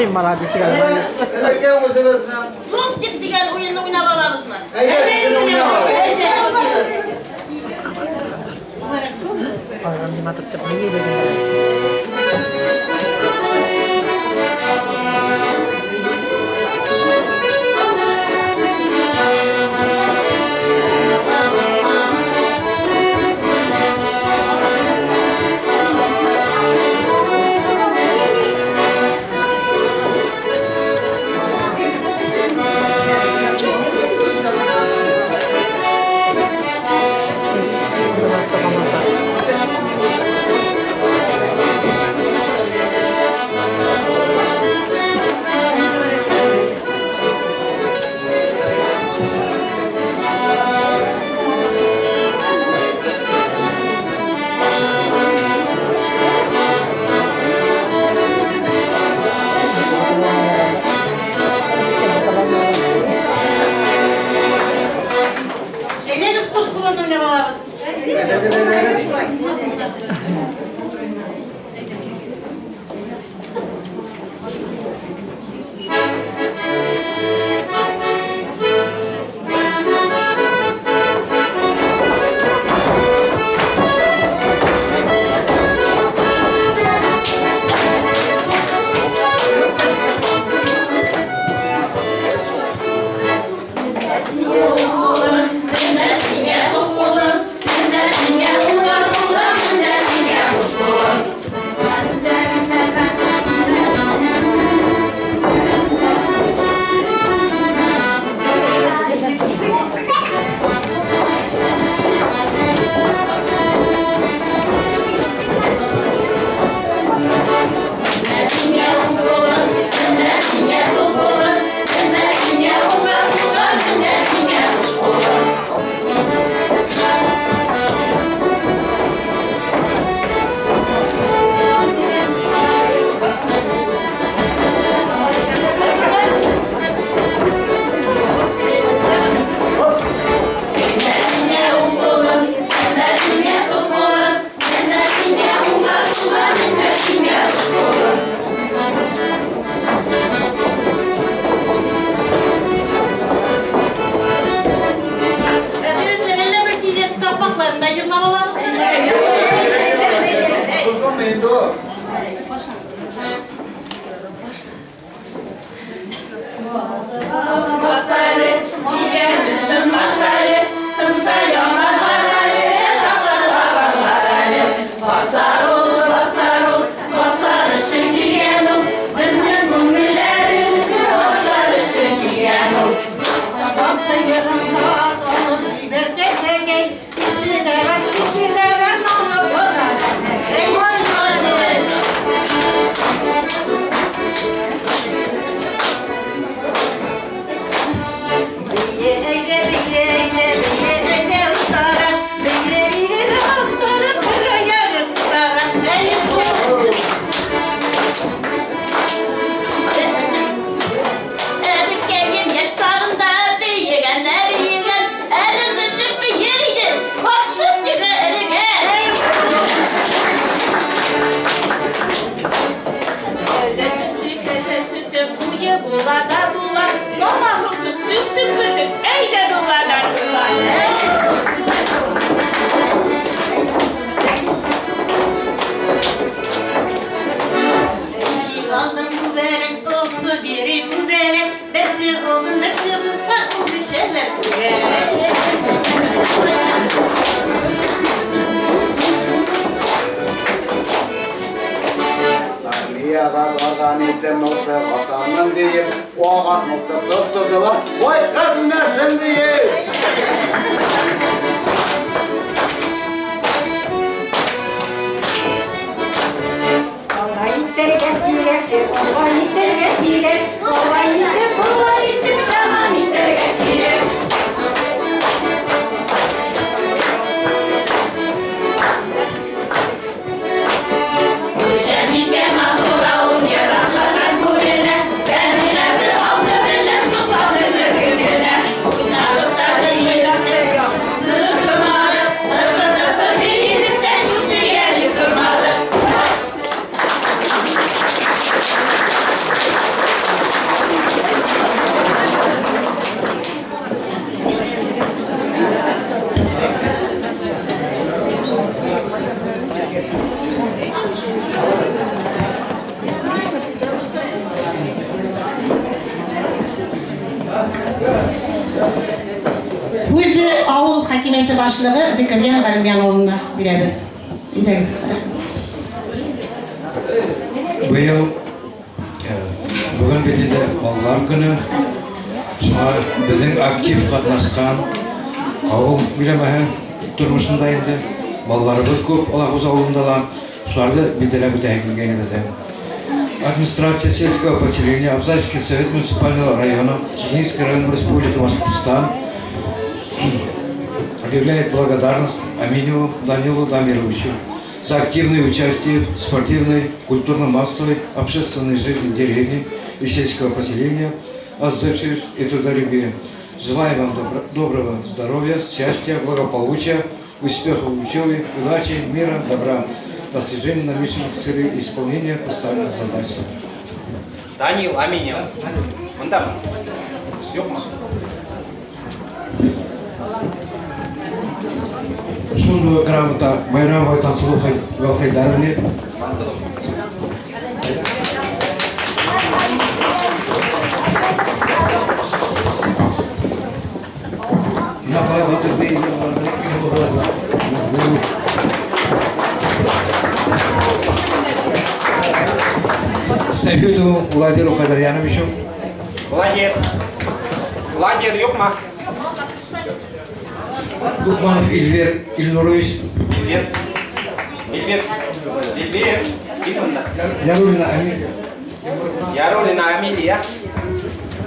Эй, молодец, молодец. Эләккән үзебезнең. Рус дип дигән уенны уйнап алабызмы? Әйдә, шуны уйнап алабыз. Әйдә, уйныйбыз. Алар матур итеп бии белгәннәр. Әйдәгез кош кулын уйнап алабыз. Әхирәтләр, әллә бер киләсе тармакларында йырлап алабызмы? Сызгынмы инде ул? Табам сыерын сат алып җибәр кәкәй. Ите дә бар, сөте дә бар, малы була да. Әй, молодец. Бие әйдә, бие әйдә, бие әйдә устара. Бие бие устара, бер аягы кыстара. Әй, Әбекәем яшь чагында биегән дә биегән, әле төшеп биер иде, катышып йөре эрегән. Кәзә сөте, кәзә сөте, куе була да була, тамагың тук, өстең бөтен, әйдә дула да дула. Ишегалдың күбәләк, осы бире күбәләк, берсе озын, берсе кыска, үбешәләр сүгәләк. Армиягә барган иде мылтык атамын диеп, агач мылтык тоттырдылар, вай кызмасын диеп. Алай итәргә кирәк, алай итәргә кирәк, алай итеп, алай итеп, яман итәргә кирәк. Гөлшәбикә матур авыл ераклардан күренә, Табигате алды белән сокланып гел генә. хакимияте башлыгы Зекерьян Галимьян улына бирәбеҙ. Әйҙәгеҙ. Быйыл бөгөн бит инде балалар көнө. Шуңа беҙҙең актив ҡатнашҡан ауыл биләмәһе тормошонда инде балаларыбыҙ күп Алағуз ауылында ла шуларҙы билдәләп үтәһе килгәйне беҙҙең. Администрация сельского поселения Абзаевский совет муниципального района Кигинский район Республики Башкортостан объявляет благодарность Аминеву Данилу Дамировичу за активное участие в спортивной, культурно-массовой, общественной жизни деревни и сельского поселения, отзывчивость и трудолюбие. Желаем вам доброго здоровья, счастья, благополучия, успехов в учебе, удачи, мира, добра, достижения намеченных целей и исполнения поставленных задач. Данил Аминев. Мындамы? Юҡмы? Шундай грамота Байрамова Тансылыу Галхайдаровне. Мансылыу. Бына ҡалай батыр бей. Советую Владимиру Хайдарьяновичу. Владимир. Владимир юҡмы? Лукманов Ильвер Ильнурович. Ильвер. Ильвер. Ильвер. Кил бында. Яруллина Амилия. Яруллина Амилия.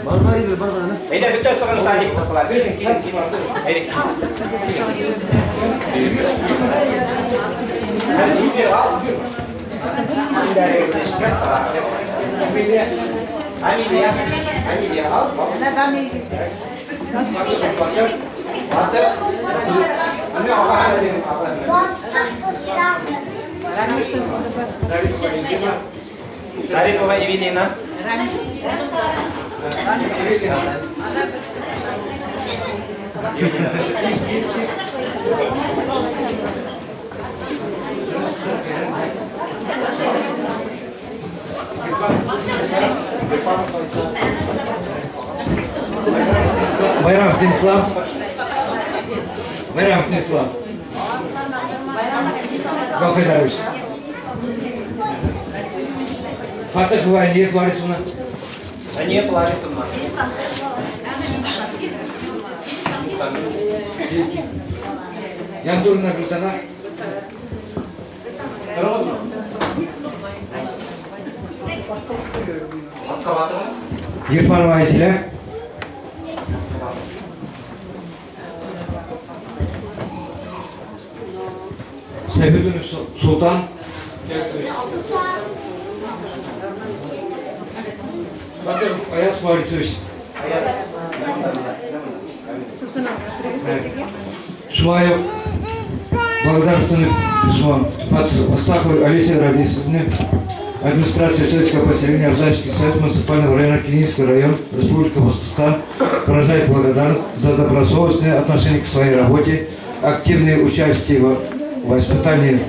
Әйҙә, бөтә сығын садик ҡылар. Килен, килен, килен. Әйҙә. Ильвер, ал. Исемдәре Амилия. Амилия. Амилия, ал. Батыр. Зарипова Евелина. Байрамов Станислав. Байрамов Станислав. Галхайдарович. Фатыхова Ания Фларисовна. Ания Фларисовна. Яндурина Гульзана. Гирфанова Айзиля. Сайфетдинов Султан. Батыр Аяз Фарисович. Шулай уҡ благодарственное письмо Астаховой Алисе Радисовне, администрация сельского поселения Абзаевский совет муниципального района Кининский район, Республика Башкортостан, выражает благодарность за добросовестное отношение к своей работе, активное участие в воспитании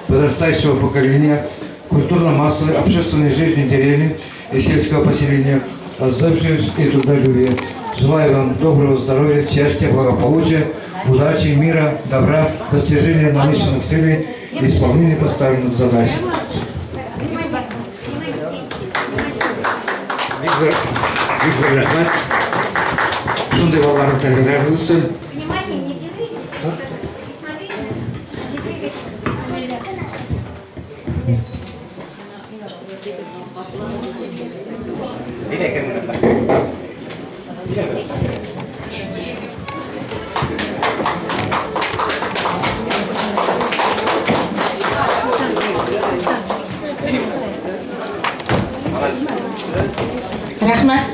подрастающего поколения, культурно-массовой общественной жизни деревни и сельского поселения, отзывчивость и трудолюбие. Желаю вам доброго здоровья, счастья, благополучия, удачи, мира, добра, достижения намеченных целей и исполнения поставленных задач. Бик ҙур рәхмәт. Шундай балаларҙы тәрбиәләр өсөн. Внимание, не двигайтесь. Не смотрите. Не двигайтесь. Әйҙә, керегеҙ. Рәхмәт.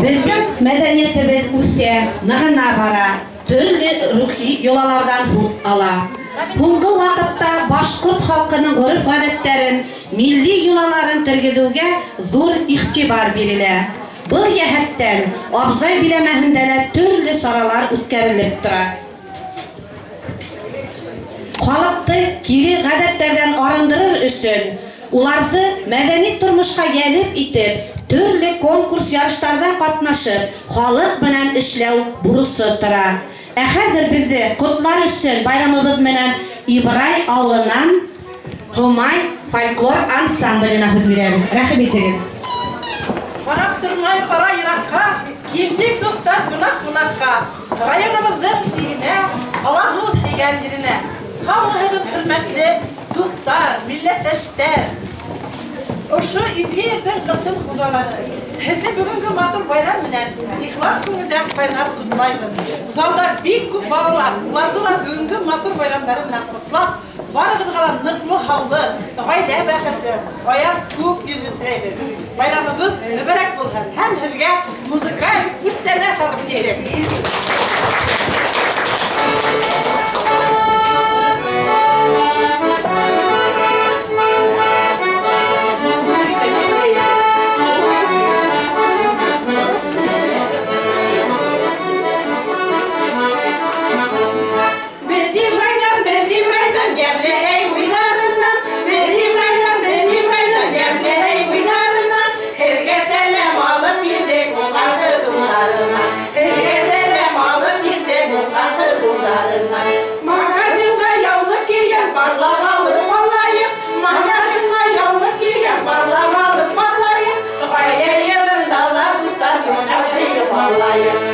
Беҙҙең мәҙәниәтебеҙ үҫә, нығына бара, төрлө рухи йолаларҙан һут ала. Һуңғы ваҡытта башҡорт халҡының ғөрөф-ғәҙәттәрен, милли йолаларын тергеҙеүгә ҙур иғтибар бирелә. Был йәһәттән Абзай биләмәһендә лә төрлө саралар үткәрелеп тора. Халыҡты кире ғәҙәттәрҙән арындырыр өсөн уларҙы мәҙәни тормошҡа йәлеп итеп, төрлө конкурс ярыштарҙа ҡатнашып, халыҡ менән эшләү бурысы тора. Ә хәҙер беҙҙе ҡотлар өсөн байрамыбыҙ менән Ибрай ауылынан Һомай фольклор ансамбленә һүҙ бирәбеҙ. Рәхим итегеҙ. Ҡарап тормай ҡара йыраҡҡа, килдек дуҫтар ҡунаҡ ҡунаҡҡа. Районыбыҙҙың сигенә, Алагуз тигән еренә. Һаумыһығыҙ, хөрмәтле дуҫтар, милләттәштәр. Ошо изге ерҙең ысын хужалары. Һеҙҙе бөгөнгө матур байрам менән ихлас күңелдән ҡайнар ҡотлайбыҙ. Залда бик күп балалар, уларҙы ла бөгөнгө матур байрамдары менән ҡотлап, барығыҙға ла ныҡлы һаулыҡ, ғаилә бәхете, аяҙ күк йөҙө теләйбеҙ. Байрамыбыҙ мөбәрәк булһын һәм һеҙгә музыкаль күстәнәс алып килдек. Беҙ Ибрайҙан, беҙ Ибрайҙан, йәмле һәй уйҙарынан, беҙ Ибрайҙан, беҙ Ибрайҙан, йәмле һәй уйҙарынан, һеҙгә сәләм алып килдек уңған ҡыҙ улдарына. Һеҙгә сәләм алып килдек уңған ҡыҙ улдарына. Магазинға яулыҡ килгән барлап алып алайыҡ, магазинға яулыҡ килгән барлап алып алайыҡ, ғаилә йылында ла дуҫтар йоҡлап алайыҡ.